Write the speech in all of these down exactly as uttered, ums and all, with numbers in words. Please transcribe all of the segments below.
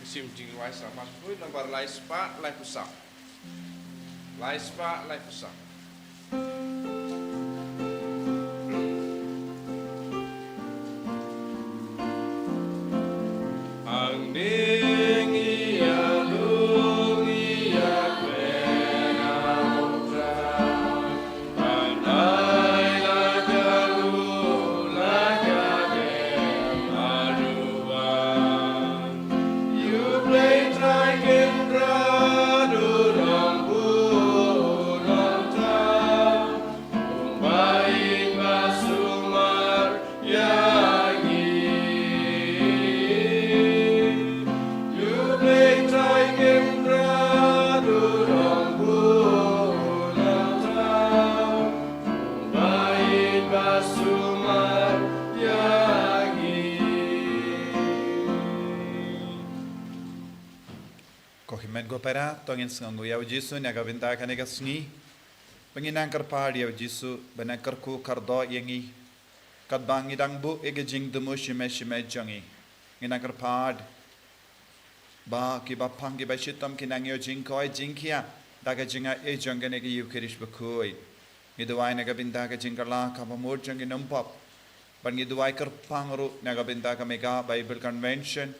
Sim jingwai sa mas pui nombar lai spah lai phew saw. Lai spah lai phew saw. Ang ding ïa lung ïa kren au tra. Ko hynmen ko para, to ngin sngewnguh ïa u Jisu na ka bynta kane ka sngi. Ba ngin nang kyrpad ïa u Jisu ba un kyrkhu kyrdoh ïa ngi. Katba ngi dang buh ïa ka jingthmu shimet shimet jong ngi, ngin nang kyrpad ba kiba pang kiba shitom kin nang ïoh jingkoit jingkhiah da ka jingai jong kane ka Eucharist bakhuid. Ngi duwai na ka bynta ka jingkylla kaba mut jong ki nongpop. Bad ngi duwai kyrpang ruh na ka bynta ka Mega Bible Convention.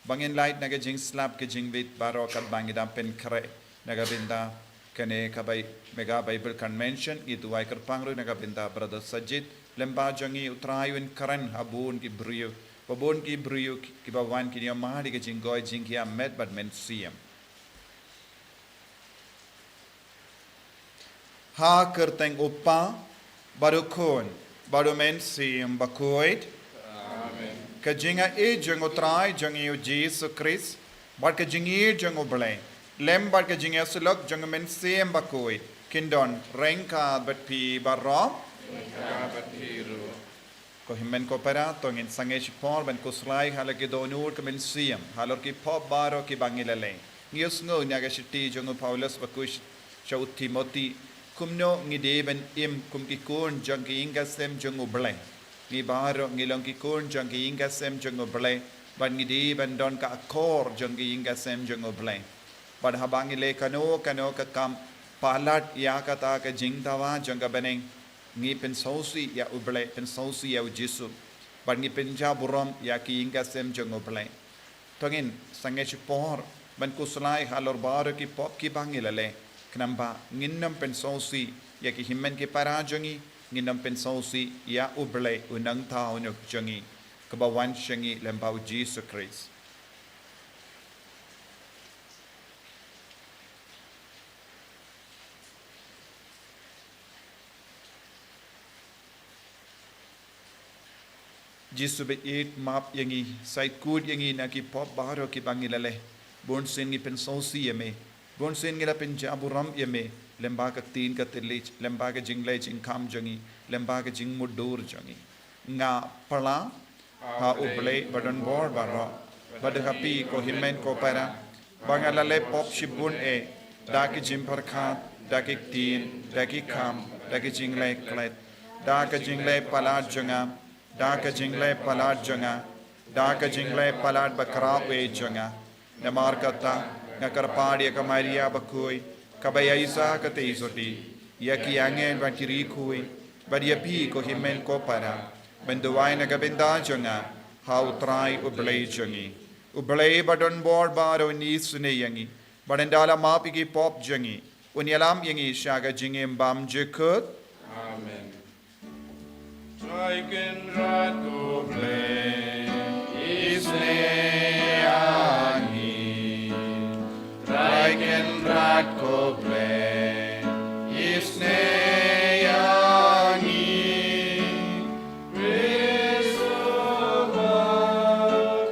Ba ngin lait na ka jingslap ka jingwit baroh katba ngi dang pynkhreh na ka bynta kane ka Bi-, Mega Bible Convention. Ngi duwai kyrpang ruh na ka bynta Brother Sajid. Lem bad jong ngi, U Trai un kren ha bun ki briew. Ba bun ki briew ki, kiba wan kin ïoh mad ïa ka jingkoit jingkhiah met bad mynsiem. Ha ka kyrteng U Kpa, bad U Khun, bad U Mynsiem Bakhuid. Amen. Ka jingai jong U Trai jong ngi U Jisu Khrist, bad ka jingïeit jong U Blei, lem bad ka jingïasyllok jong U Mynsiem Bakhuid, kin don ryngkat bad phi baroh. Ryngkat bad phi ruh. Ko hynmen ko para, to ngin sangeh shipor ban khuslai halor ki dohnud ka mynsiem, halor ki pop baroh kiba ngi la leh. Ngi ïohsngew na ka shithi jong u Paulus bakhuid sha u Timothi, kumno ngi dei ban im kum ki khun jong ka ïing ka sem jong U Blei. Ngi baroh ngi long ki khun jong ka ïing ka sem jong U Blei, bad ngi dei ban don ka akor jong ka ïing ka sem jong U Blei. Bad haba ngi leh kano kano ka kam palat ïa kata ka jingdawa jong ka bneng, ngi pynsngewsih ïa U Blei, pynsngewsih ïa U Jisu. Bad ngi pynjah burom ïa ka ïing ka sem jong U Blei. To ngin sangeh shipor ban khuslai halor baroh ki pop kiba ngi la leh. Khnang ba ngin nym pynsngewsih ïa ki hynmen ki para jong ngi, ngin nym pynsngewsih ïa U Blei U Nongthaw Nuk jong ngi, kaba wan sha ngi lem bad U Jisu Khrist. Jisu baieit, map ïa ngi, shait kut ïa ngi na ki pop baroh kiba ngi la leh. Bunsien ngi pynsngewsih ïa me. Bunsien ngi la pynjah burom ïa me, lem bad ka ktien ka thylliej, lem bad ka jingleh jingkham jong ngi, lem bad ka jingmutdur jong ngi. Nga pla ha U Blei badonbor baroh, bad ha phi ko hynmen ko para, ba nga la leh pop shibun eh, da ki jingpyrkhat, da ki ktien, da ki kam, da ki jingleh klet, da ka jingleh palat jong nga, da ka jingleh palat jong nga, da ka jingleh palat bakhraw eh jong nga. Namar kata, nga kyrpad ïa ka Maria bakhuid, kaba ïaishah katei sotti, ïa ki angel bad ki riewkhuid, bad ïa phi ko hynmen ko para, ban duwai na ka bynta jong nga ha U Trai U Blei jong ngi. U Blei badonbor baroh un isynei ïa ngi, bad un da la map ïa ki pop jong ngi, un ïalam ïa ngi sha ka jingim bymjukut. Amen. Trai Kynrad ko Blei, isynei ïa ngi. Trai Kynrad ko Blei, isynei ïa ngi. Khrist u Kpa,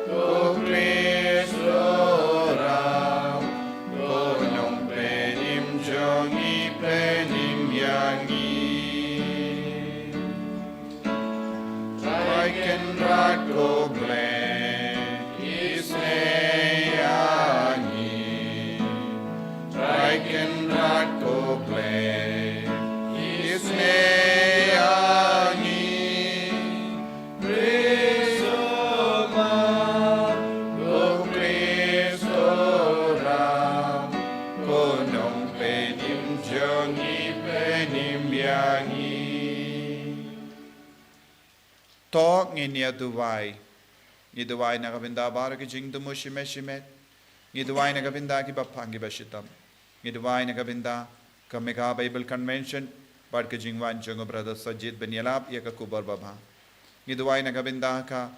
ko Khrist u Ram, ko Nongpynim jong ngi, pynim ïa ngi. Trai Kynrad ko Blei, isynei ïa ngi. Trai Kynrad jong ngi, pynim ïa ngi. To ngin ïa duwai. Ngi duwai na ka bynta baroh ki jingthmu shimet shimet. Ngi duwai na ka bynta kiba pang kiba shitom. Ngi duwai na ka bynta ka Mega Bible Convention bad ka jingwan jong u Brother Sajid ban ïalap ïa ka khubor babha. Ngi duwai na ka bynta ka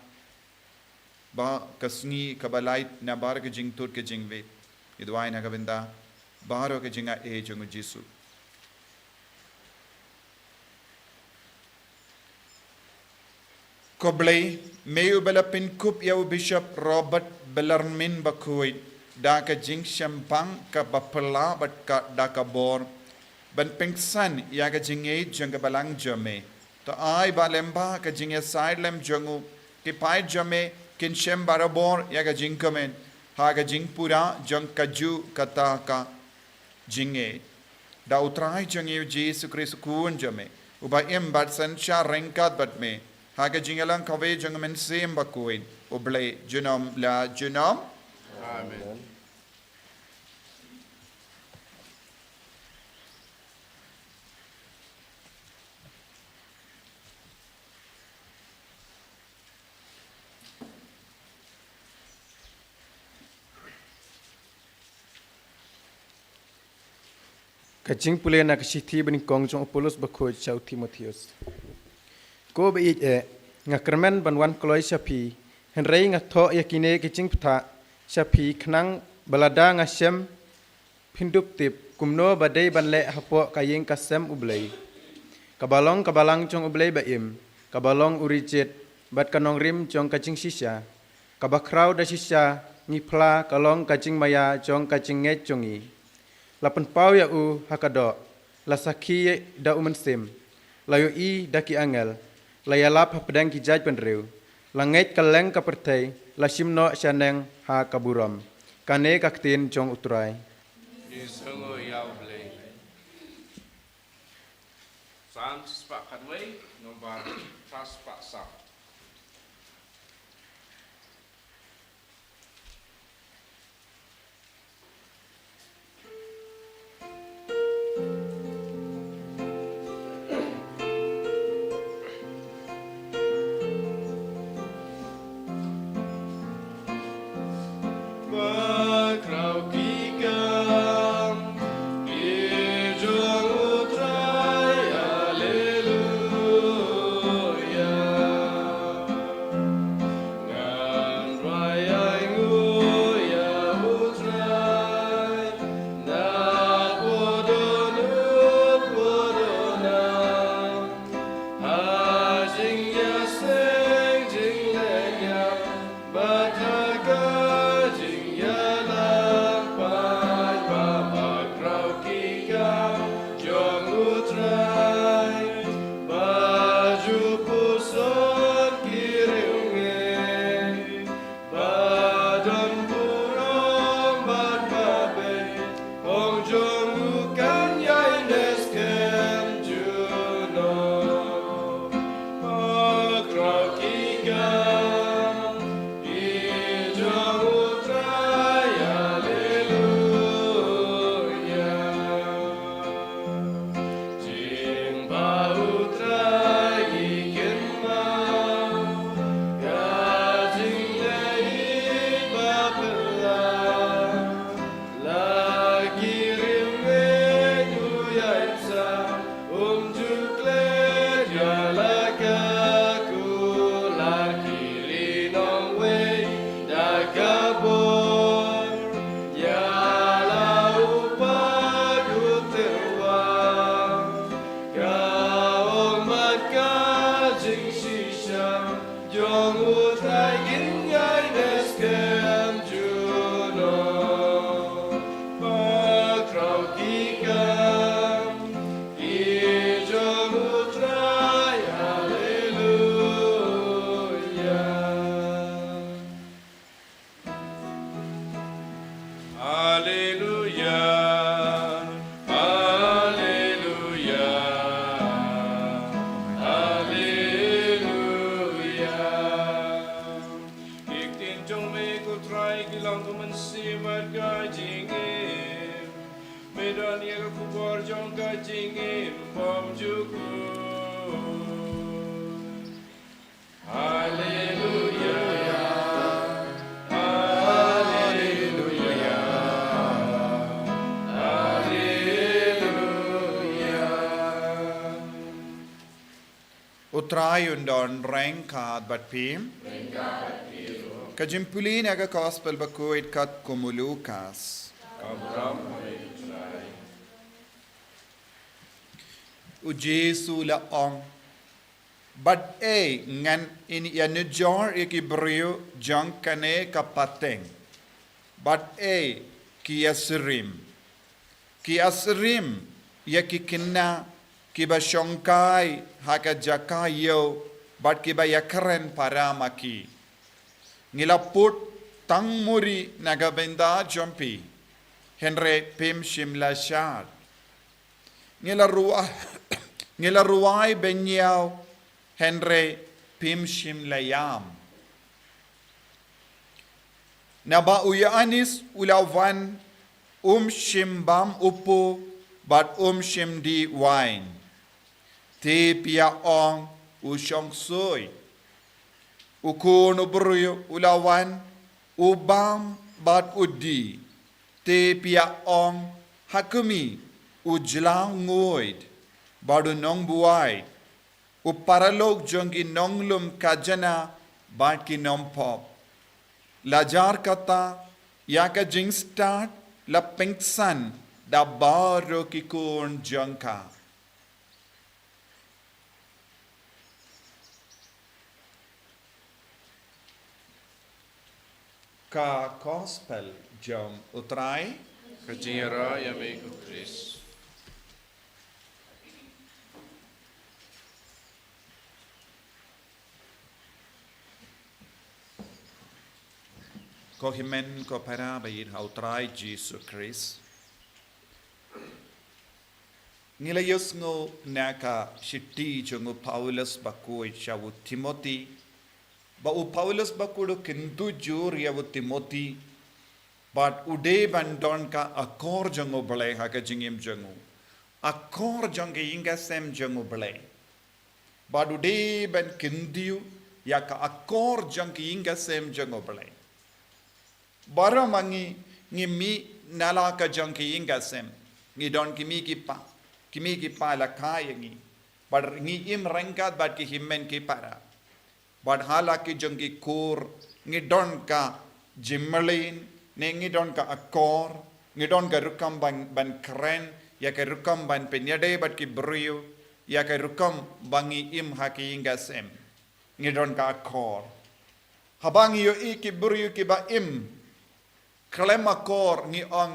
ba ka sngi kaba lait na baroh ka jingtud ka jingwit. Ngi duwai na ka bynta baroh ka jingai jong u Jisu. Ko Blei, me uba la pynkup ïa u Bishop Robert Bellarmine Bakhuid da ka jingshemphang kaba phylla bad ka da ka bor ban pynksan ïa ka jingngeit jong ka balang jong me. To ai ba lyngba ka jingïasaid lem jong u, ki paid jong me kin shem barabor ïa ka jingkmen ha ka jingpura jong kajuh kata ka jingngeit. Da U Trai jong ngi U Jisu Khrist U Khun jong me, uba im bad synshar ryngkat bad me ha ka jingïalang kawei jong U Mynsiem Bakhuid, U Blei junom la junom. Amen. Ka jingpule na ka shithi banyngkong jong u Paulus Bakhuid sha u Timotheus. Ko ba ïeit eh, nga kyrmen ban wan kloi sha phi, hynrei nga thoh ïa kine ki jingpyntha sha phi khnang ba lada nga shem phin dup tip kumno ba dei ban leh hapoh ka ïing ka sem U Blei, kaba long ka balang jong U Blei ba im, kaba long u rijied bad ka nongrim jong ka jingshisha, kaba khraw da shisha ngi phla ka long ka jingmaïa jong ka jingngeit jong ngi. La pynpaw ïa u ha ka doh, la sakhi da U Mynsiem, la ïohi da ki angel, la ïalap hapdeng ki jaid bynriew, la ngeit kylleng ka pyrthei, la shim noh shaneng ha ka burom. Kane ka ktien jong U Trai. Ngi sngew ïa U Blei. Salm shispah khatwei, nombar shispah saw. Jong ka jingim bymjukut. Haleluya. Haleluya. Haleluya. U Trai un don ryngkat bad phi. Ka jingpule na ka Gospel bakhuid katkum u Lukas. U Jisu u la ong, bad ei ngan ïanujor ïa ki briew jong kane ka pateng? Bad ei ki ïasyriem? Ki ïasyriem ïa ki khynnah kiba shongkai ha ka jaka ïew bad kiba ïakren para ma ki. Ngi la put tang muri na ka bynta jong phi, hynrei phim shym la shad. Ngi la rwai, ngi la rwai bynñiaw, hynrei phim shym la ïam. Naba u Ïoannis u la wan, um shym bam u po bad um shym dih wain. Te phi ïa ong, u shong soi. U Khun u briew u la wan, u bam bad u dih. Te phi ïa ong, ha khmih, u jylla nguid bad u nongbuaid, u paralok jong ki nonglum khajna bad ki nongpop. La jar kata, ïa ka jingstad la pynksan da baroh ki khun jong ka. Ka Gospel jong u Trai. Ka jingïarap ïa me ko Khrist. Ko hynmen ko para ba ïeit ha u Trai Jisu Khrist. Ngi la ïohsngew na ka shithi jong u Paulus bakhuid sha u Timothi. Ba u Paulus bakhuid u kyntu jur ïa u Timothi. Bad u dei ban don ka akor jong u Blei ha ka jingim jong u. Akor jong ka ïing ka sem jong u Blei. Bad u dei ban kyntiew ïa ka akor jong ka ïing ka sem jong u Blei. Baroh ma ngi, ngi mih na la ka jong ka ïing ka sem. Ngi don ki kmie ki kpa. Ki kmie ki kpa la kha ïa ngi. Bad ngi im ryngkat bad ki hynmen ki para. Bad ha la ki jong ki kur, ngi don ka jingmlien, ne ngi don ka akor, ngi don ka rukom ban, ban kren, ïa ka rukom ban pynïadei bad ki briew, ïa ka rukom ba ngi im ha ka ïing ka sem. Ngi don ka akor. Haba ngi ïohi ki briew kiba im khlem akor, ngi ong,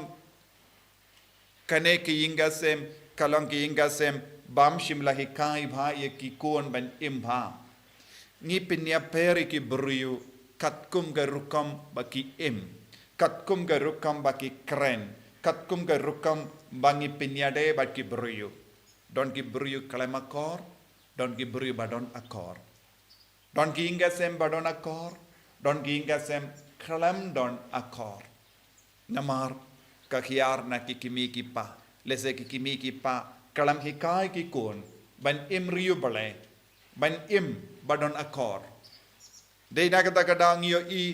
kane ka ïing ka sem ka long ka ïing ka sem bym shym la hikai bha ïa ki khun ban im bha. Ngi pynïapher ïa ki briew katkum ka rukom ba ki im, katkum ka rukom ba ki kren, katkum ka rukom ba ngi pynïadei bad ki briew. Don ki briew khlem akor, don ki briew ba don akor. Don ki ïing ka sem ba don akor, don ki ïing ka sem khlem don akor. Namar ka hiar na ki kmie ki kpa, lehse ki kmie ki kpa khlem hikai ki khun ban im ri u Blei, ban im ba don akor. Dei na kata ka daw ngi ïohi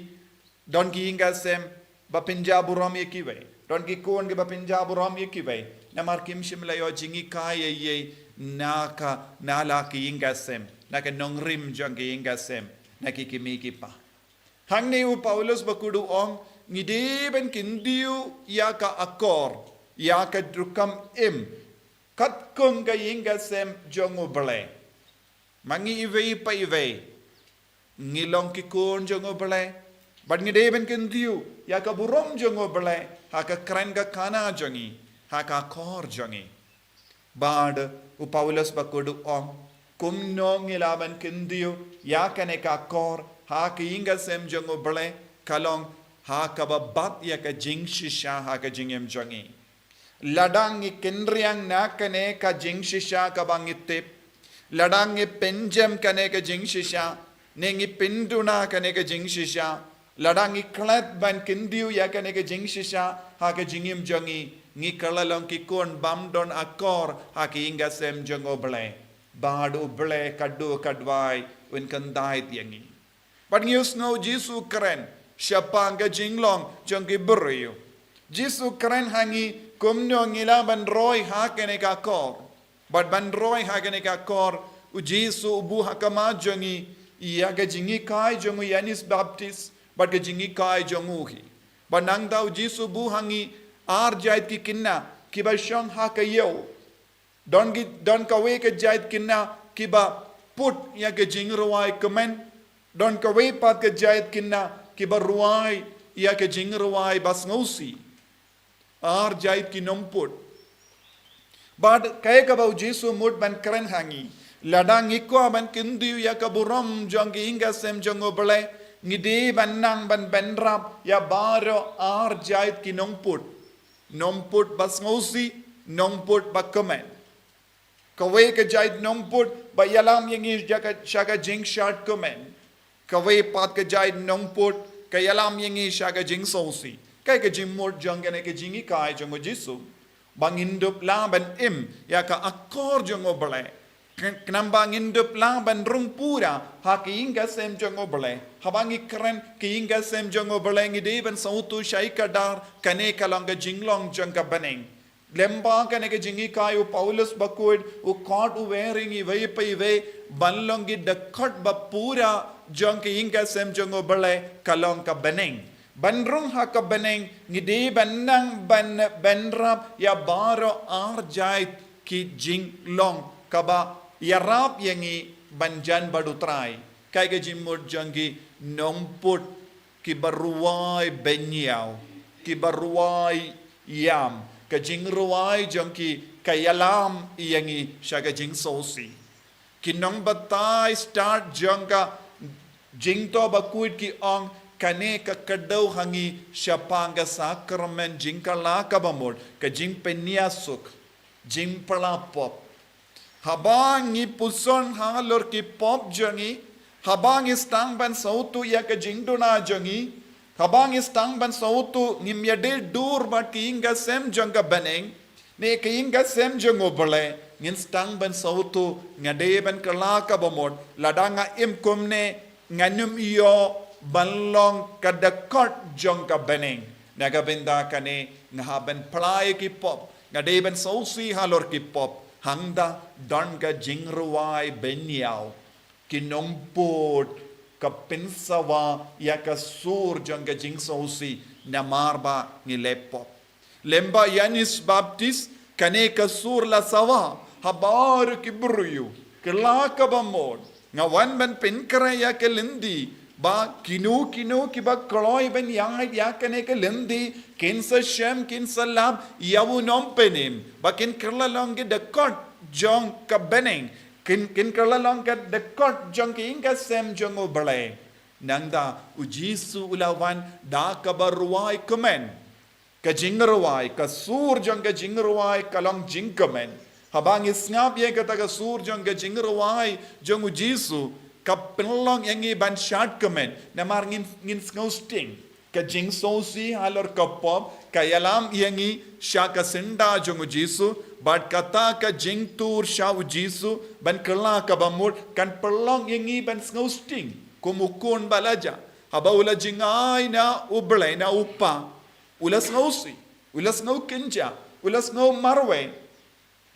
don ki ïing ka sem ba pynjah burom ïa kiwei. Don ki khun kiba pynjah burom ïa kiwei. Namar kim shym la ïoh jinghikai ïa ei na ka, na la ki ïing ka sem, na ka nongrim jong ki ïing ka sem, na ki kmie ki kpa. Hangne u Paulus bakhuid u ong, ngi dei ban kyntiew ïa ka akor, ïa ka rukom im katkum ka ïing ka sem jong u Blei. Ma ngi iwei pa iwei ngi long ki khun jong u Blei. Bad ngi dei ban kyntiew ïa ka burom jong u Blei ha ka kren ka khana jong ngi, ha ka akor jong ngi. Bad u Paulus bakhuid u ong, kumno ngi lah ban kyntiew ïa kane ka akor ha ka ïing ka sem jong u Blei, ka long ha kaba bat ïa ka jingshisha ha ka jingim jong ngi. Lada ngi kynriang na kane ka jingshisha kaba ngi tip, lada ngi pynjem kane ka jingshisha, ne ngi pynduna kane ka jingshisha, lada ngi klet ban kyntiew ïa kane ka jingshisha ha ka jingim jong ngi, Ngi kylla long ki khun bym don akor ha ka ïing ka sem jong U Blei. Bad U Blei ka duh ka duwai un kyndait ïa ngi. Bad ngi ïohsngew Jisu kren shaphang ka jinglong jong ki briew. Jisu kren ha ngi kumno ngi lah ban roi ha kane ka kor. Bad ban roi ha kane ka kor, U Jisu u buh ha khmat jong ngi ïa ka jinghikai jong u Ïoannis Baptist bad ka jinghikai jong u hi. Bad nangta U Jisu u buh ha ngi ar jait ki khynnah kiba shong ha ka ïew. Don ki, don kawei ka jait khynnah kiba put ïa ka jingrwai kmen. Don kawei pat ka jait khynnah kiba rwai ïa ka jingrwai ba sngewsih. Ar jait ki nongput. Bad kaei kaba U Jisu u mut ban kren ha ngi. Lada ngi kwah ban kyntiew ïa ka burom jong ka ïing ka sem jong U Blei, ngi dei ban nang ban bynrap ïa baroh ar jait ki nongput. Nongput ba sngewsih, nongput ba kmen. Kawei ka jait nongput ba ïalam ïa ngi sha ka, sha ka jingshad kmen. Kawei pat ka jait nongput ka ïalam ïa ngi sha ka jingsngewsih. Kaei ka jingmut jong kane ka jinghikai jong U Jisu? Ba ngin dup lah ban im ïa ka akor jong U Blei. Kn-, khnang ba ngin dup lah ban rung pura ha ka ïing ka sem jong U Blei. Haba ngi kren ka ïing ka sem jong U Blei, ngi dei ban sngewthuh shai kdar kane ka long ka jinglong jong ka bneng. Lyngba kane ka jinghikai, u Paulus bakhuid u khot uwei ring iwei pa iwei ban long ki dkhot ba pura jong ka ïing ka sem jong U Blei, ka long ka bneng. Ban rung ha ka bneng, ngi dei ban nang ban, bynrap ïa baroh ar jait ki jinglong kaba ïarap ïa ngi ban jan bad U Trai. Kaei ka jingmut jong ki nongput kiba rwai bynñiaw, kiba rwai ïam, ka jingrwai jong ki ka ïalam ïa ngi sha ka jingsngewsih. Ki nongbatai stad jong ka jingthoh bakhuid ki ong, kane ka kdew ha ngi shaphang ka sakramen jingkylla kaba mut, ka jingpynïasuk, jingpla pop. Haba ngi puson halor ki pop jong ngi, haba ngi sdang ban sngewthuh ïa ka jingduna jong ngi, haba ngi sdang ban sngewthuh ngim ïadei dur bad ka ïing ka sem jong ka bneng, ne ka ïing ka sem jong U Blei, ngin sdang ban sngewthuh nga dei ban kylla kaba mut, lada nga im kumne, ngan ym ïoh ban long ka dkhot jong ka bneng. Na ka bynta kane nga hap ban pla ïa ki pop, nga dei ban sngewsih halor ki pop, hangta don ka jingrwai bynñiaw. Ki nongput ka pynsawa ïa ka sur jong ka jingsngewsih namar ba ngi leh pop. Lyngba Ïoannis Baptist, kane ka sur la sawa ha baroh ki briew. Kylla kaba mut, nga wan ban pynkhreh ïa ka lynti, ba kino kino kiba kloi ban ïaid ïa kane ka lynti, kin sa shem, kin sa lap ïa u nongpynim, ba kin kylla long ki dkhot jong ka bneng, kin, kin kylla long ki dkhot jong ka ïing ka sem jong U Blei. Nangta U Jisu u la wan da kaba rwai kmen. Ka jingrwai, ka sur jong ka jingrwai ka long jingkmen. Haba ngi sngap ïa kata ka sur jong ka jingrwai jong U Jisu, ka pynlong ïa ngi ban shad kmen. Namar ngin, ngin sngewsting. Ka jingsngewsih halor ka pop ka ïalam ïa ngi sha ka syndah jong U Jisu, bad kata ka jingtur sha U Jisu ban kylla kaba mut kan pynlong ïa ngi ban sngewsting kum u khun ba la jah. Haba u la jingai na U Blei, na U Kpa, u la sngewsih, u la sngewkynjah, u la sngewmarwei.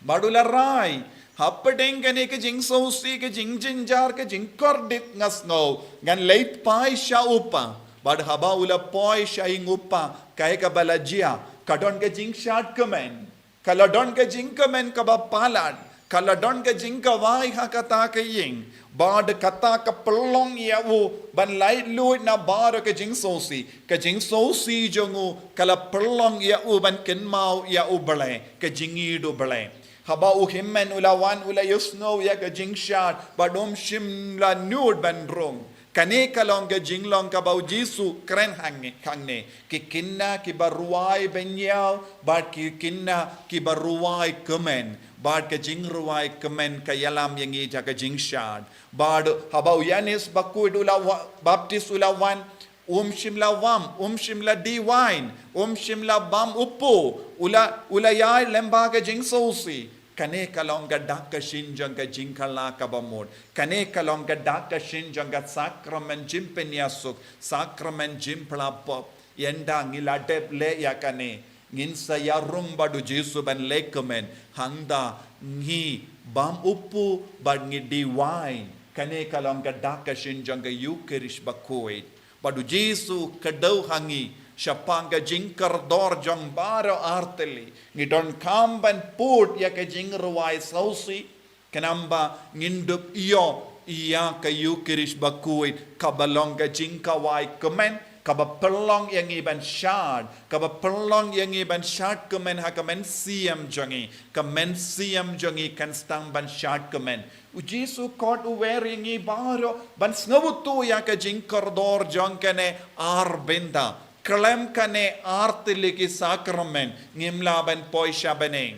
Bad u la rai, hapdeng kane ka jingsngewsih, ka jingjynjar, ka jingkordit, nga sngew ngan leit phai sha U Kpa. Bad haba u la poi sha ïing U Kpa, kaei kaba la jia? Ka don ka jingshad kmen. Ka la don ka jingkmen kaba palat, ka la don ka jingkawai ha kata ka ïing. Bad kata ka pynlong ïa u ban laitluid na baroh ka jingsngewsih. Ka jingsngewsih jong u ka la pynlong ïa u ban kynmaw ïa U Blei, ka jingïeit U Blei. Haba u hynmen u la wan, u la ïohsngew ïa ka jingshad, bad um shym la nud ban rung. Kane ka long ka jinglong kaba U Jisu kren hangne, hangne. Ki khynnah kiba rwai bynñiaw, bad ki khynnah kiba rwai kmen, bad ka jingrwai kmen ka ïalam ïa ngi sha ka jingshad. Bad haba u Ïoannis Bakhuid u la wa-, Baptist u la wan, um shym la wam, um shym la die wain, um shym la bam u po, U la, u la ïai lem bad ka jingsngewsih. Kane ka long ka dak ka shin jong ka jingkylla kaba mut. Kane ka long ka dak ka shin jong ka sakramen jingpynïasuk, sakramen jingpyllait pop. Ynda ngi la dep leh ïa kane, ngin sa ïarung bad u Jisu ban leh kmen. Hangta ngi bam u pu bad ngi die wine. Kane ka long ka dak ka shin jong ka Eukharist bakhuid. Bad u Jisu u kdew ha ngi shaphang ka jingkordor jong baroh artylli. Ngi donkam ban put ïa ka jingrwai sngewsih. Khnang ba ngin dup ïoh ïa ka Eukharist bakhuid kaba long ka jingkawai kmen, kaba pynlong ïa ngi ban shad, kaba pynlong ïa ngi ban shad kmen ha ka mynsiem jong ngi, ka mynsiem jong ngi kan sdang ban shad kmen. U Jisu kot u wer ïa ngi baroh ban sngewthuh ïa ka jingkordor jong kane ar bynta. Khlem kane artylli ki sakramen ngim lah ban poi sha bneng.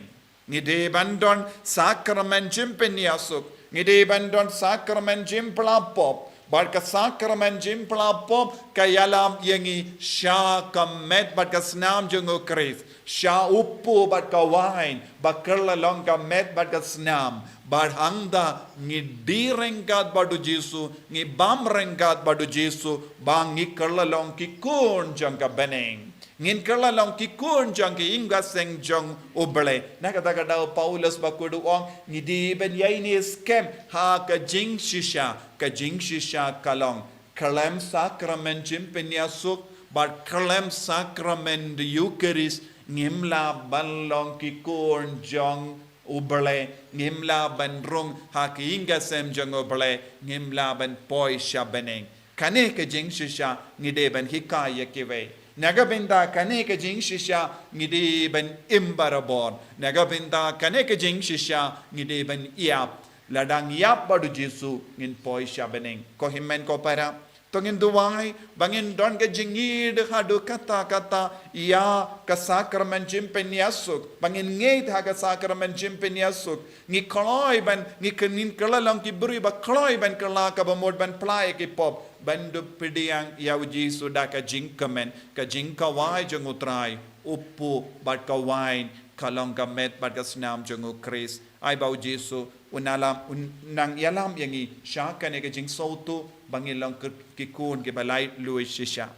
Ngi dei ban don sakramen jingpynïasuk, ngi dei ban don sakramen jingpyllait pop. Bad ka sakramen jingpyllait pop ka ïalam ïa ngi sha ka met bad ka snam jong u Khrist, sha u pu bad ka wine, ba kylla long ka met bad ka snam. Bad hangta ngi die ryngkat bad u Jisu, ngi bam ryngkat bad u Jisu, ba ngi kylla long ki khun jong ka bneng. Ngin kylla long ki khun jong ka ïing ka sem jong U Blei. Na kata ka daw u Paulus bakhuid u ong, ngi dei ban ïai ne skhem ha ka jingshisha, ka jingshisha ka long khlem sakramen jingpynïasuk bad khlem sakramen Eukharist ngim lah ban long ki khun jong U Blei, ngim lah ban rung ha ka ïing ka sem jong U Blei, ngim lah ban poi sha bneng. Kane ka jingshisha ngi dei ban hikai ïa kiwei. Na ka bynta kane ka jingshisha ngi dei ban im barabor. Na ka bynta kane ka jingshisha ngi dei ban ïap. Lada ngi ïap bad u Jisu ngin poi sha bneng. Ko hynmen ko para, to ngin duwai ba ngin don ka jingïeit haduh katta katta ïa ka sakramen jingpynïasuk, ba ngin ngeit ha ka sakramen jingpynïasuk. Ngi kloi ban, ngi kyn-, ngin kylla long ki briew ba kloi ban kylla kaba mut ban pyllait ïa ki pop, ban dup pdiang ïa u Jisu da ka jingkmen, ka jingkawai jong u Trai, u pu bad ka wine ka long ka met bad ka snam jong u Khrist. Ai ba u Jisu un ïalam, un nang ïalam ïa ngi sha kane ka jingsngewthuh ba ngin long ki, ki khun kiba laitluid shisha.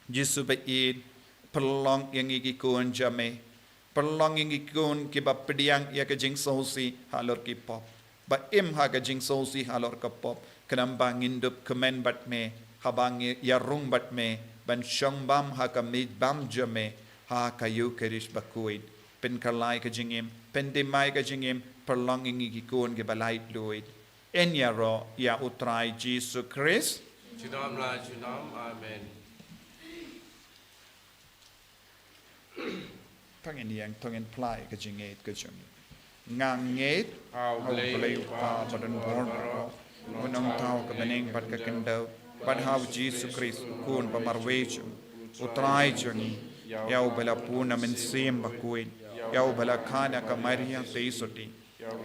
Jisu ba ïeit, pynlong ïa ngi ki khun jong me. Pynlong ïa ngi ki khun kiba pdiang ïa ka jingsngewsih halor ki pop. Ba im ha ka jingsngewsih halor ka pop. Khnang ba ngin dup kmen bad me, haba ngi ïarung bad me, ban shong bam ha ka mih bam jong me, ha ka Eukharist bakhuid. Pynkylla ïa ka jingim, pyndem ïa ka jingim, pynlong ïa ngi ki khun kiba laitluid. Yn ïaroh ïa u Trai Jisu Khrist. Junom la junom, amen. To ngin ïeng, to ngin pyllait ïa ka jingngeit ka jong ngi. Nga ngeit ha U Blei u Kpa badonbor baroh, u nongthaw ka bneng bad ka khyndew, bad ha u Jisu Khrist u Khun ba marwei jong u Trai jong ngi, ïa uba la bun na Mynsiem Bakhuid, ïa uba la kha na ka Maria Theisotti,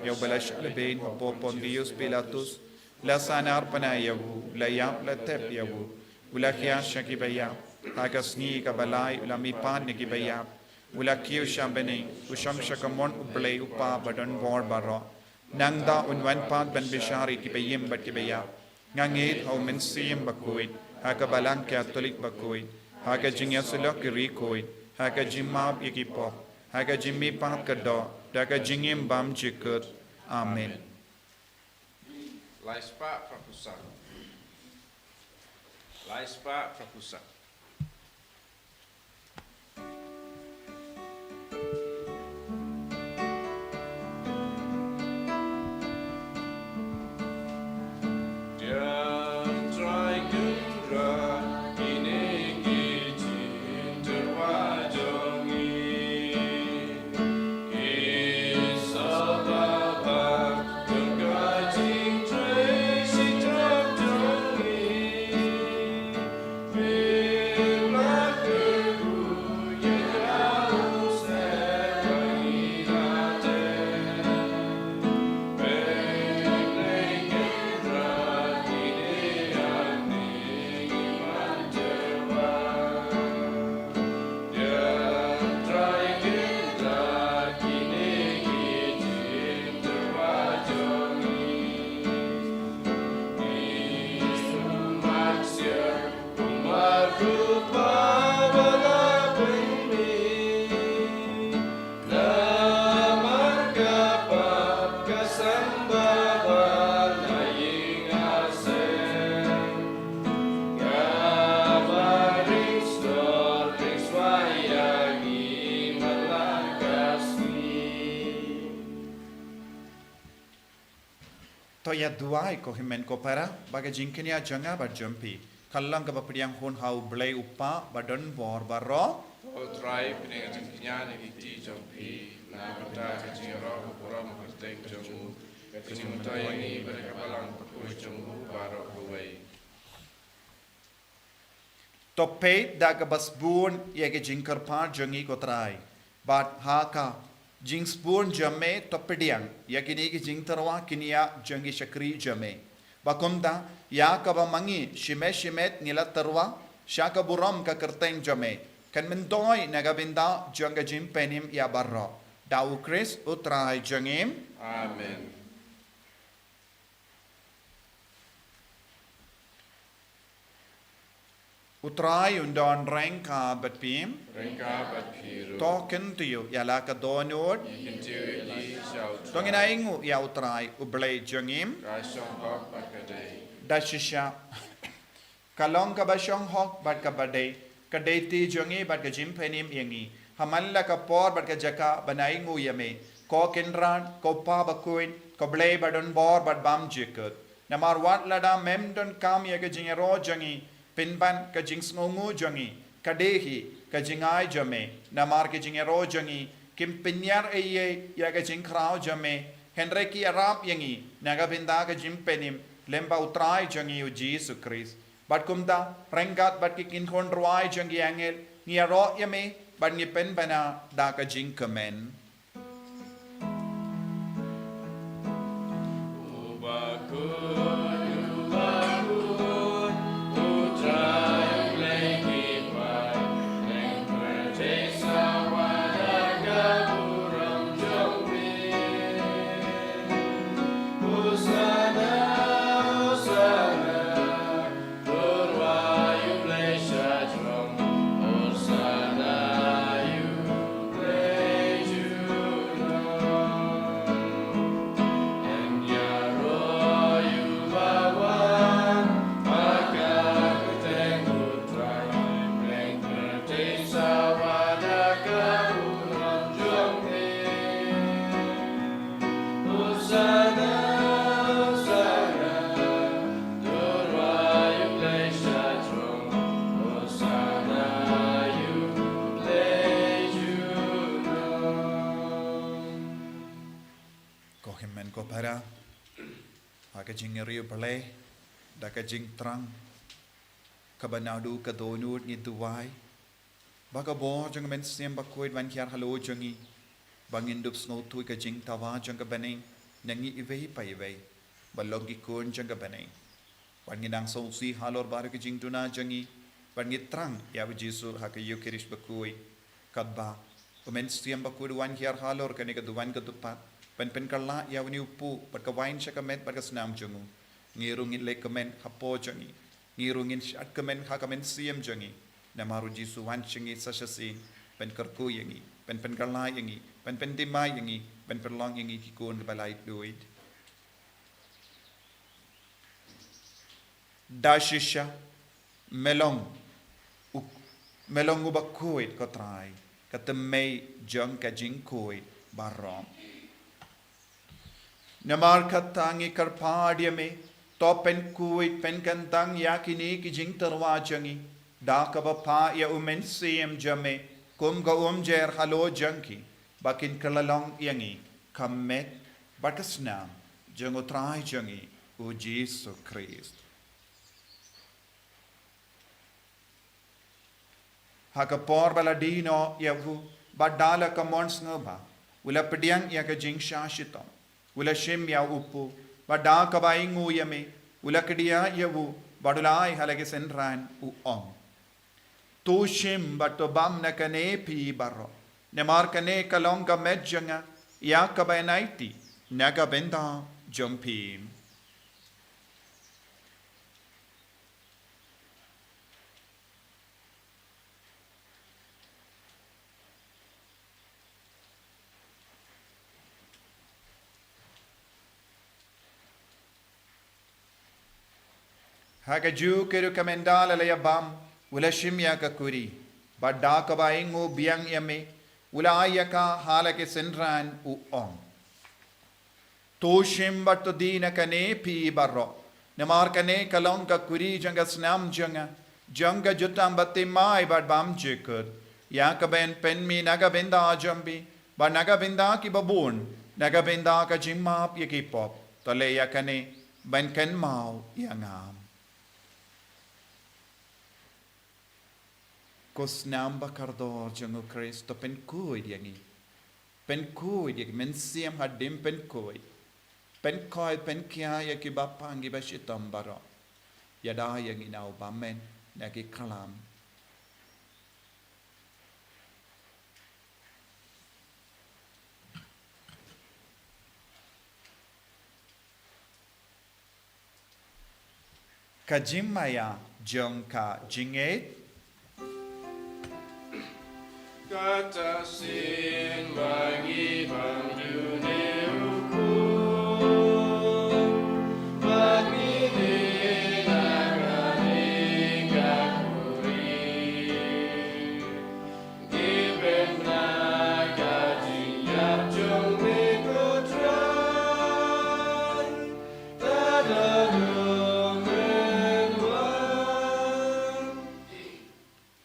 ïa uba la shah lehbeiñ hapoh Pontius Pilatus, la sahnarphna ïa u, la ïap la tep ïa u, u la khiah sha kiba ïap, ha ka sngi kaba lai u la mihpat na kiba ïap, u la kiew sha bneng, u shong sha kamon U Blei u Kpa badonbor baroh. Nangta un wan pat ban bishar ïa kiba im bad kiba ïap. Nga ngeit ha u Mynsiem Bakhuid, ha ka Balang Katholik bakhuid, ha ka jingïasyllok ki riewkhuid, ha ka jingmap ïa ki pop, ha ka jingmihpat ka doh, da ka jingim bymjukut. Amen. Lai spah phra phew saw. Lai spah phra phew saw. To ïa duwai ko hynmen ko para, ba ka jingkñia jong nga bad jong phi kan long kaba pdiang hun ha U Blei U Kpa ba don bor baroh. To Trai, pynïaid jingkñia na ki kti jong phi, na ka bynta ka jingïaroh ka burom ha ka kyrteng jong u, ka jingmyntoi ïa ngi bad ka balang bakhuid jong u baroh kawei. To peit da kaba sbun ïa ki jingkyrpad jong ngi ko Trai, bad ha ka jingsbun jong me to pdiang ïa kine ki jingtyrwa kñia jong ki shakri jong me. Ba kumta, ïa kaba ma ngi shimet shimet ngi la tyrwa sha ka burom ka kyrteng jong me, kan myntoi na ka bynta jong ka jingpynim ïa baroh. Da U Khrist U Trai jong ngi. Amen. U Trai un don ryngkat bad phi. Ryngkat bad phi ruh. To kyntiew ïa la ka dohnud. Ngi kyntiew ïa ki sha U Trai. To ngin ainguh ïa U Trai U Blei jong ngi. Ka shong hok bad ka dei. Da shisha. Ka long kaba shong hok bad kaba dei, ka dei ti jong ngi bad ka jingpynim ïa ngi, ha man la ka por bad ka jaka ban ainguh ïa me, ko Kynrad, ko Pa bakhuid, ko Blei ba don bor bad bymjukut. Namar wat lada mem donkam ïa ka jingïaroh jong ngi, pynban ka jingsngewnguh jong ngi ka dei hi ka jingai jong me. Namar ka jingïaroh jong ngi kim pynïar ei ei ïa ka jingkhraw jong me, hynrei ki ïarap ïa ngi na ka bynta ka jingpynim lem bad U Trai jong ngi U Jisu Khrist. Bad kumta, ryngkat bad ki kynhun rwai jong ki angel, ngi ïaroh ïa me bad ngi pynbna da ka jingkmen. Ko hynmen ko para, ha ka jingïarap Blei, da ka jingthrang kaba naduh ka dohnud ngi duwai ba ka bor jong ka Mynsiem Bakhuid wan hiar halor jong ngi, ba ngin dup sngewthuh ka jingthaw jong ka bneng na ngi iwei pa iwei, ba long ki khun jong ka bneng. Bad ngi nang sngewsih halor baroh ki jingduna jong ngi, bad ngi thrang ïa U Jisu ha ka Eukharist bakhuid, katba U Mynsiem Bakhuid u wan hiar halor kane ka duwan ka dewpat, ban pynkylla ïa une u puh bad ka wain sha ka met bad ka snam jong u. Ngi ruh ngin leh kmen hapoh jong ngi, ngi ruh ngin shad kmen ha ka mynsiem jong ngi. Namar U Jisu u wan sha ngi sa shisien ban kyrkhu ïa ngi, ban pynkylla ïa ngi, ban pynthymmai ïa ngi, ban pynlong ïa ngi ki khun kiba laitluid. Da shisha, me long u, me long uba khuid ko Trai, ka thymmei jong ka jingkhuid baroh. Namar kata ngi kyrpad ïa me, to pynkhuid pynkyntang ïa kine ki jingtyrwa jong ngi, da kaba phah ïa U Mynsiem jong me kum ka umjer halor jong ki, ba kin kylla long ïa ngi ka met bad ka snam jong U Trai jong ngi U Jisu Khrist. Ha ka por ba la die noh ïa u, bad da la ka mon sngewbha, u la pdiang ïa ka jingshah shitom, u la shim ïa u puh, bad da kaba ainguh ïa me, u la kdiah ïa u, bad u la ai ha la ki synran, u ong: To shim bad to bam na kane phi baroh, namar kane ka long ka met jong nga, ïa kaba yn aiti na ka bynta jong phi. Ha kajuh ka rukom ynda la ïa bam, u la shim ïa ka kuri, bad da kaba ainguh biang ïa me, u la ai ïa ka ha la ki synran, u ong: To shim bad to die na kane phi baroh. Namar kane ka long ka kuri jong ka snam jong nga, jong ka jutang bathymmai bad bymjukut, ïa kaba yn pynmih na ka bynta jong phi bad na ka bynta ki babun, na ka bynta ka jingmap ïa ki pop. To leh ïa kane ban kynmaw ïa nga. Ko snam ba kordor jong U Khrist, to pynkhuid ïa ngi. Pynkhuid ïa ngi, Mynsiem Bakhuid, pynkhuid. Pynkhuid, pynkhia ïa ki bapang, ki bashitom baroh. Ïada ïa ngi na u bymman, na ki khlam. Ka jingmaïa jong ka jingngeit. Kata sien ba ngi bam dune u Khrist, ba ngi dei na kane ka kuri.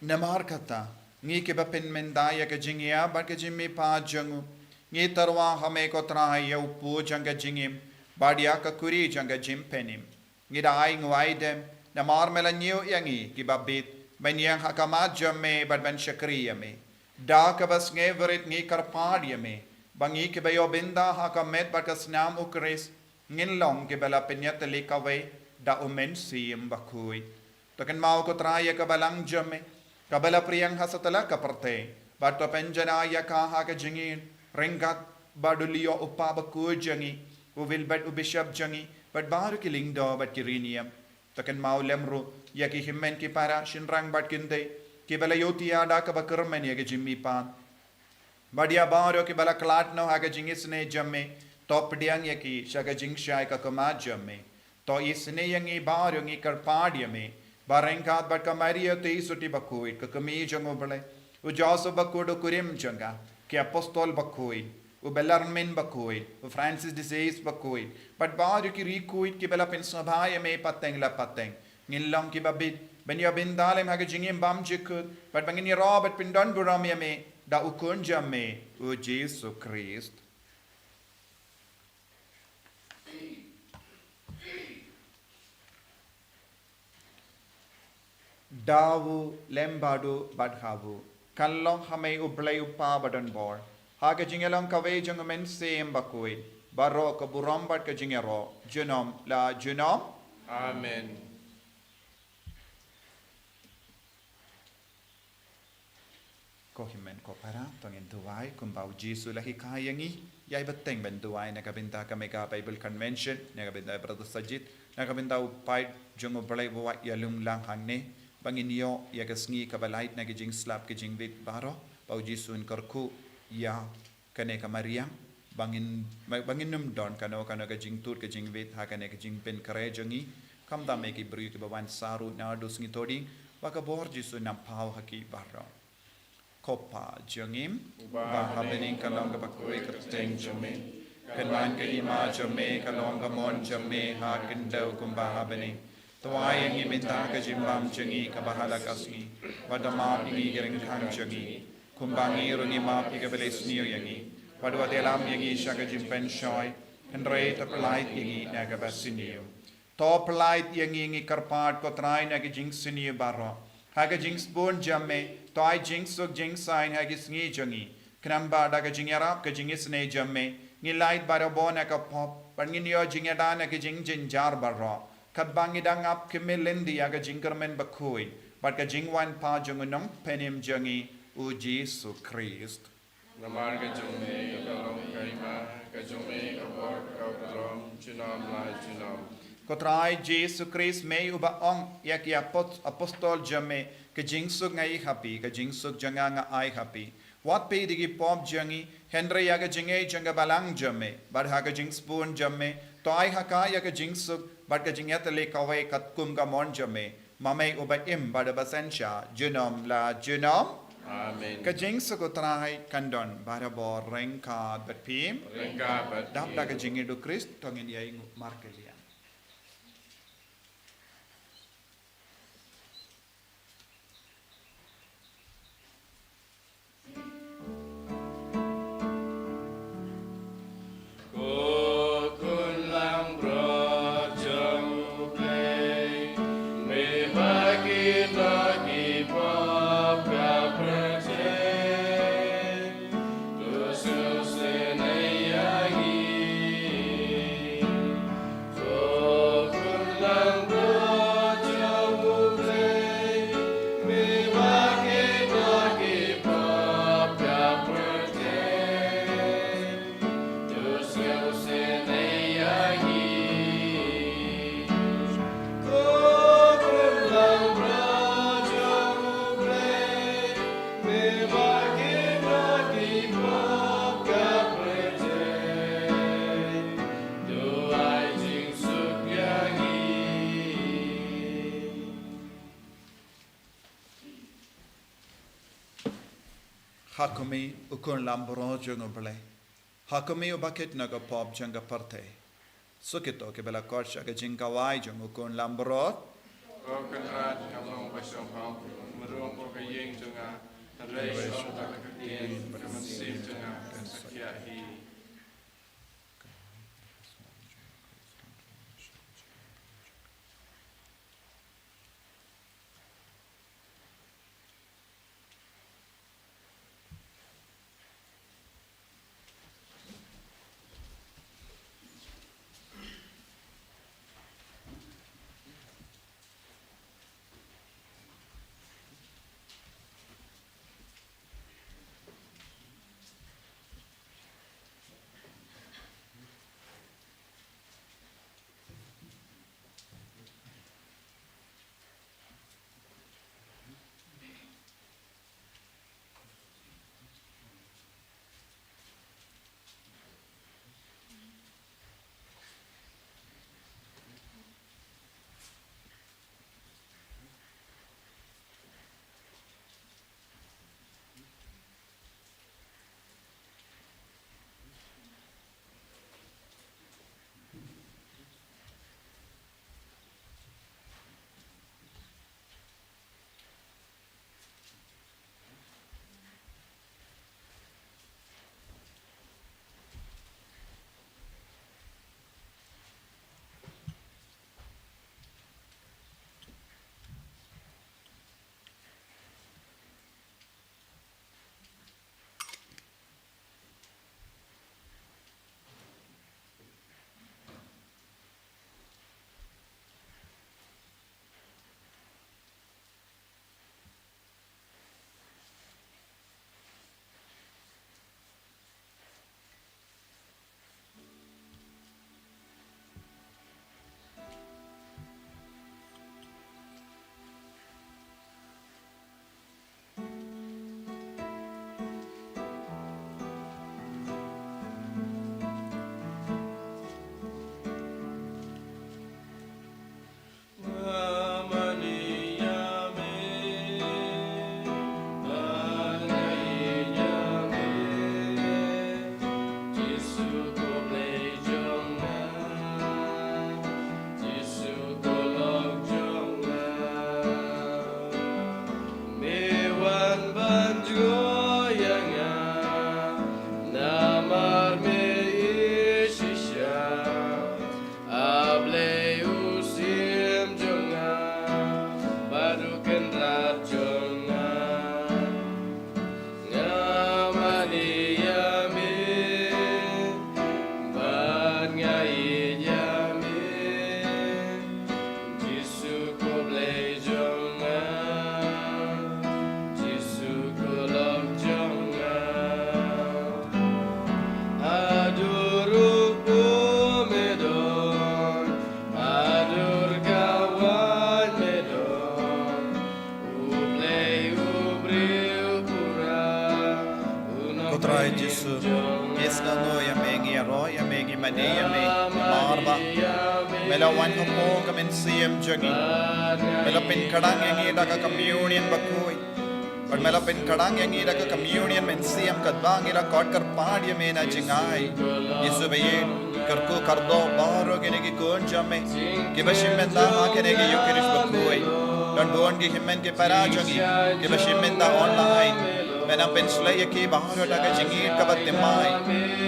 Namar kata, ngi kiba pynmynta ïa ka jingïap bad ka jingmihpat jong u, ngi tyrwa ha me ko Trai ïa u pud jong ka jingim bad ïa ka kuri jong ka jingpynim. Ngi da ai nguai dem, namar me la ñiew ïa ngi kiba bit, ban ïeng ha khmat jong me bad ban shakri ïa me. Da kaba sngewrit ngi kyrpad ïa me, ba ngi kiba ïoh bynta ha ka met bad ka snam U Khrist, ngin long kiba la pynïatylli kawei da U Mynsiem Bakhuid. To kynmaw ko Trai ïa ka balang jong me, kaba la pdiang ha satlak ka pyrthei, bad to pynjanai ïa ka ha ka jingïeit, ryngkat bad u Leo u Kpa Bakhuid jong ngi, u Wilbert u Bishop jong ngi, bad baroh ki lyngdoh bad ki riewniam. To kynmaw lem ruh ïa ki hynmen ki para, shynrang bad kynthei, kiba la ïohthiah da kaba kyrmen ïa ka jingmihpat. Bad ïa baroh kiba la khlad noh ha ka jingisynei jong me, to pdiang ïa ki sha ka jingshai ka khmat jong me. To isynei ïa ngi baroh, ngi kyrpad ïa me, ba ryngkat bad ka Maria Theisotti Bakhuid, ka kmie jong U Blei, u Joseph Bakhuid u kurim jong ka, ki apostol bakhuid, u Bellarmine Bakhuid, u Francis de Sales Bakhuid, bad baroh ki riewkhuid kiba la pynsngewbha ïa me pateng la pateng, ngin long kiba bit ban ïoh bynta lem ha ka jingim bymjukut, bad ba ngin ïaroh bad pyndonburom ïa me da U Khun jong me, U Jisu Khrist. Da u, lem bad u, bad ha u, kan long ha me U Blei U Kpa badonbor, ha ka jingïalong kawei jong U Mynsiem Bakhuid, baroh ka burom bad ka jingïaroh, junom la junom. Amen. Ko hynmen ko para, to ngin duwai kumba U Jisu u la hikai ïa ngi. Ïai bteng ban duwai na ka bynta ka Mega Bible Convention, na ka bynta Brother Sajid, na ka bynta u paid jong U Blei ba wat ïalum lang hangne, ba ngin ïoh ïa ka sngi kaba lait na ka jingslap ka jingwit baroh, ba U Jisu un kyrkhu ïa kane ka mariang, ba ngin, ba ngin ym don kano kano ka jingtud ka jingwit ha kane ka jingpynkhreh jong ngi, khamtam ïa ki briew kiba wan sa ruh naduh sngi Thohdieng, ba ka bor Jisu un nang paw ha ki baroh. Ko Pa jong ngi, uba ha bneng, ka long kaba khuid ka kyrteng jong me. Kan wan ka hima jong me, ka long ka mon jong me ha khyndew kumba ha bneng. To ai ïa ngi mynta ka jingbam jong ngi kaba ha la ka sngi. Bad to map ïa ngi ki ryngkang jong ngi, kumba ngi ruh ngi map ïa kiba leh sniew ïa ngi. Bad wat ïalam ïa ngi sha ka jingpynshoi, hynrei to pyllait ïa ngi na kaba sniew. To pyllait ïa ngi, ngi kyrpad ko Trai, na ki jingsniew baroh. Ha ka jingsbun jong me, to ai jingsuk jingsaiñ ha ki sngi jong ngi. Khnang ba da ka jingïarap ka jingisynei jong me, ngin lait barabor na ka pop, bad ngin ïoh jingïada na ki jingjynjar baroh, katba ngi dang ap khmih lynti ïa ka jingkyrmen bakhuid bad ka jingwan pat jong U Nongpynim jong ngi, U Jisu Khrist. Namar ka jong me ka long ka hima, ka jong me ka bor, ka burom, junom la junom. Ko Trai Jisu Khrist, me uba ong ïa ki apos-, apostol jong me, ka jingsuk nga ai ha phi, ka jingsuk jong nga nga ai ha phi. Wat peit ïa ki pop jong ngi, hynrei ïa ka jingngeit jong ka balang jong me, bad ha ka jingsbun jong me, to ai ha ka ïa ka jingsuk bad ka jingïatylli kawei katkum ka mon jong me, ma me uba im bad uba synshar, junom la junom. Amen. Ka jingsuk U Trai kan don barabor ryngkat bad phi. Ryngkat bad phi. Dap da ka jingïeit U Khrist, to ngin ïainguh markylliang. Ko khun langbrot jong U Blei, me ba ki nongïalam ka pyrthei, to sngewsih ïa ngi. Ha kumne, u khun langbrot jong U Blei. Ha kumne, u bakit na ka pop jong ka pyrthei. Suk ïa kito kiba la khot sha ka jingkhawai jong u khun langbrot. Ko Kynrad, nga long ba shong hok, mrung ko ka ïing jong nga, hynrei shong da ka ktien, ka mynsiem jong nga kan sa khia hi. A Blei u syiem jong nga bad u kynrad jong nga. Nga mane ïa me bad nga ïeit ïa me. Jisu ko Blei jong nga, Jisu ko Lok jong nga. Haduh ruh kumne don, haduh ka wan me don, U Blei u briew pura. Ko Trai Jisu, ngi sngewnguh ïa me, ngi ïaroh ïa me, ngi mane ïa me, namar ba me la wan hapoh ka mynsiem jong ngi. Me la pynkhrang ïa ngi da ka communion bakhuid. Bad me la pynkhlaiñ ïa ngi da ka communion mynsiem katba ngi la khot kyrpad ïa me na jngai. Jisu ba ïeit, kyrkhu kyrdoh baroh kine ki khun jong me kiba shim bynta ha kane ka Eucharist bakhuid. Don bun ki hynmen ki para jong ngi kiba shim bynta online. Me nang pynshlei ïa ki baroh da ka jingïeit kaba thymmai.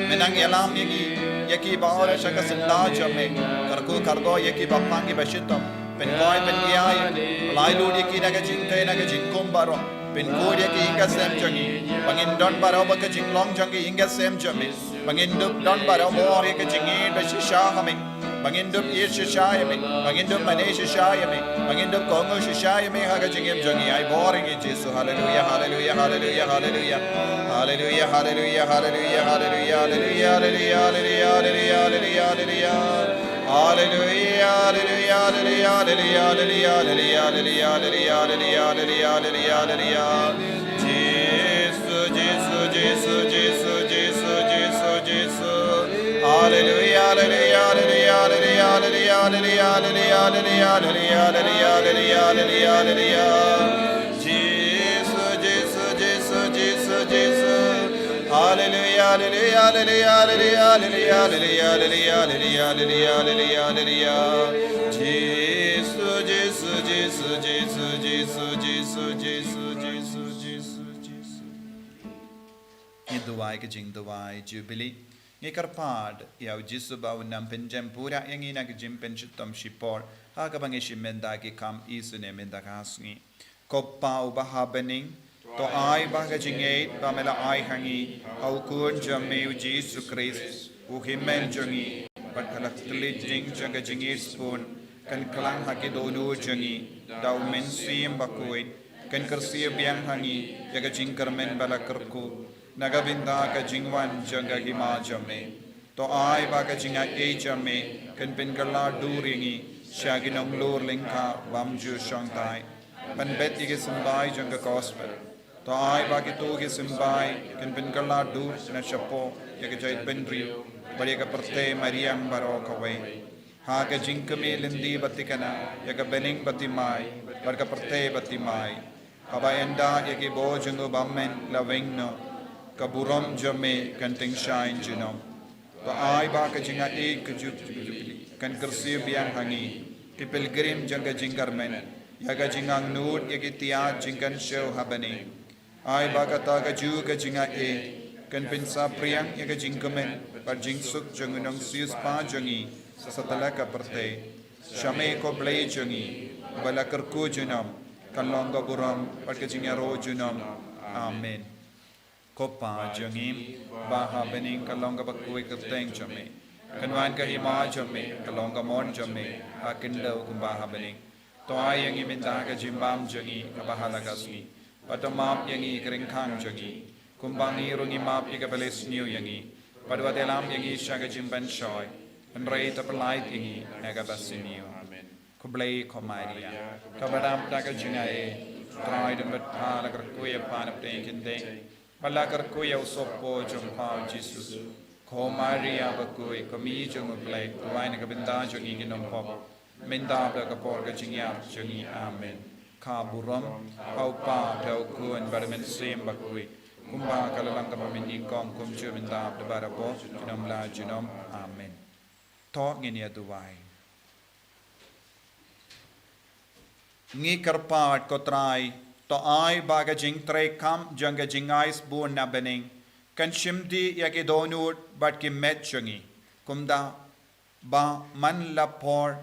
Me nang ïalam ïa ngi, ïa ki baroh sha ka syndah jong me. Kyrkhu kyrdoh ïa ki bapang kiba shitom. Pynkhuid pynïaid, pyllait lut ïa ki na ka jingtei na ka jingkhum baroh. Pynkhuid ïa ki ïing ka sem jong ngi. Ba ngin don baroh bad ka jinglong jong ki ïing ka sem jong me. Ba ngin dup don baroh bor ïa ka jingïeit ba shisha ha me. Ba ngin dup ïeit shisha ïa me. Ba ngin dup mane shisha ïa me. Ba ngin dup kohnguh shisha ïa me ha ka jingim jong ngi. Ai bor ïa ngi Jisu. Haleluia, haleluia, haleluia, haleluia. Haleluia, haleluia, haleluia, haleluia, haleluia, haleluia, haleluia, haleluia, haleluia. Haleluia, haleluia, haleluia, haleluia, haleluia, haleluia, haleluia, haleluia, haleluia, haleluia. Jisu, Jisu, Jisu, Jisu, Jisu, Jisu, Jisu. Haleluia, haleluia, haleluia, haleluia, haleluia, haleluia, haleluia, haleluia, haleluia, haleluia, haleluia. Jisu, Jisu, Jisu, Jisu, Jisu. Haleluia, haleluia, haleluia, haleluia, haleluia, haleluia, haleluia, haleluia, haleluia, haleluia. Jisu, Jisu, Jisu, Jisu, Jisu, Jisu, Jisu, Jisu, Jisu, Jisu. Ngi duwai ka jingduwai Jubilee. Ngi kyrpad ïa u Jisu ba un nang pynjem pura ïa ngi na ka jingpynshitom shipor ha kaba ngi shim bynta ki kam isynei mynta ka sngi. Ko Pa uba ha bneng, to ai ba ka jingïeit ba me la ai ha ngi ha u Khun jong me u Jisu Khrist, u hynmen jong ngi, bad ka la kylli ding jong ka jingïeit sbun, kan khlaiñ ha ki dohnud jong ngi da u Mynsiem Bakhuid, kan kyrsiew biang ha ngi ïa ka jingkyrmen ba la kyrkhu na ka bynta ka jingwan jong ka hima jong me. To ai ba ka jingaiei jong me kan pynkylla dur ïa ngi sha ki nonglor lyngkha bym ju shongthait ban bet ïa ki symbai jong ka gospel. To ai ba kito ki symbai kan pynkylla dur na shapoh ïa ka jaitbynriew bad ïa ka pyrthei mariang baroh kawei. Ha ka jingkmie lynti ba thikna ïa ka bneng ba thymmai bad ka pyrthei ba thymmai. Haba ynda ïa ki bor jong u bymmen la weng noh, ka burom jong me kan tyngshaiñ junom. To ai ba ka jingaiei ka Jubilee kan kyrsiew biang ha ngi ki pilgrim jong ka jingkyrmen ïa ka jingangnud ïa ki tiat jingkynshew ha bneng. Ai ba kata kajuh ka jingaiei kan pynsaphriang ïa ka jingkmen bad jingsuk jong u nongsiewspah jong ngi satlak ka pyrthei. Sha me ko Blei jong ngi, uba la kyrkhu junom, kan long ka burom bad ka jingïaroh junom. Amen. Ko Pa jong ngi ba ha bneng, kan long kaba khuid ka kyrteng jong me. Kan wan ka hima jong me, kan long ka mon jong me ha khyndew kumba ha bneng. To ai ïa ngi mynta ka jingbam jong ngi kaba ha la ka sngi. Bad to map ïa ngi ki ryngkhang jong ngi, kumba ngi ruh ngi map ïa kiba leh sniew ïa ngi. Bad wat ïalam ïa ngi sha ka jingpynshoi, hynrei to pyllait ïa ngi na kaba sniew. Amen. Khublei ko Maria, kaba dap da ka jingaiei, u Trai u don bad pha. La kyrkhu ïa pha na pdeng ki kynthei, bad la kyrkhu ïa u sohpop jong pha u Jisu. Ko Maria bakhuid, ko Mei jong u Blei, duwai na ka bynta jong ngi ki nongpop, mynta bad ha ka por ka jingïap jong ngi. Amen. Ka burom ha u Pa, ha u Khun bad ha u Mynsiem Bakhuid, kumba ka la long kaba mynnyngkong, kumjuh mynta bad barabor, junom la junom. Amen. To ngin ïa duwai. Ngi kyrpad ko Trai, to ai ba ka jingtrei kam jong ka jingai sbun na bneng kan shim dih ïa ki dohnud bad ki met jong ngi, kumta ba man la por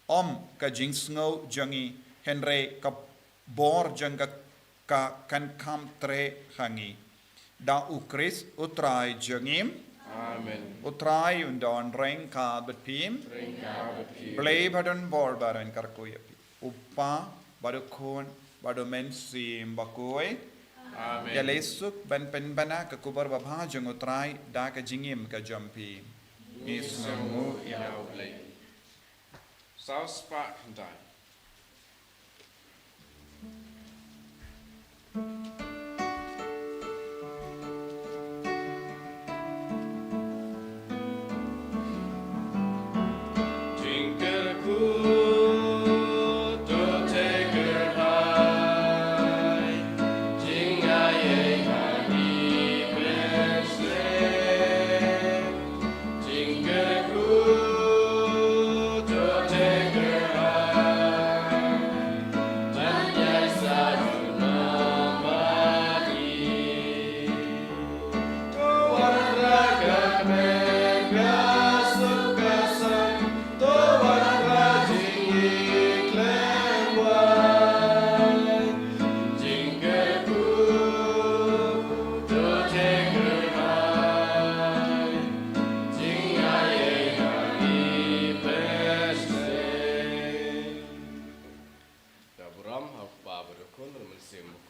ym ka jingsngew jong ngi, hynrei ka bor jong ka, ka kan kham treh ha ngi. Da u Khrist u Trai jong ngi. Amen. U Trai un don ryngkat bad phi. Ryngkat bad phi. Blei ba don bor baroh un kyrkhu ïa phi. U Pa bad u Khun bad u Mynsiem Bakhuid. Amen. Ïaleh suk ban pynbna ka khubor babha jong u Trai da ka jingim ka jong phi. Ngi sngewnguh ïa u Blei. Saw spah khyndai.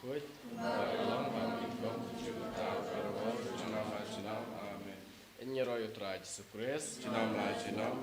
Kuit. Amen. Ngi ïaroh ïa u Trai Jisu Khrist. Junom la junom.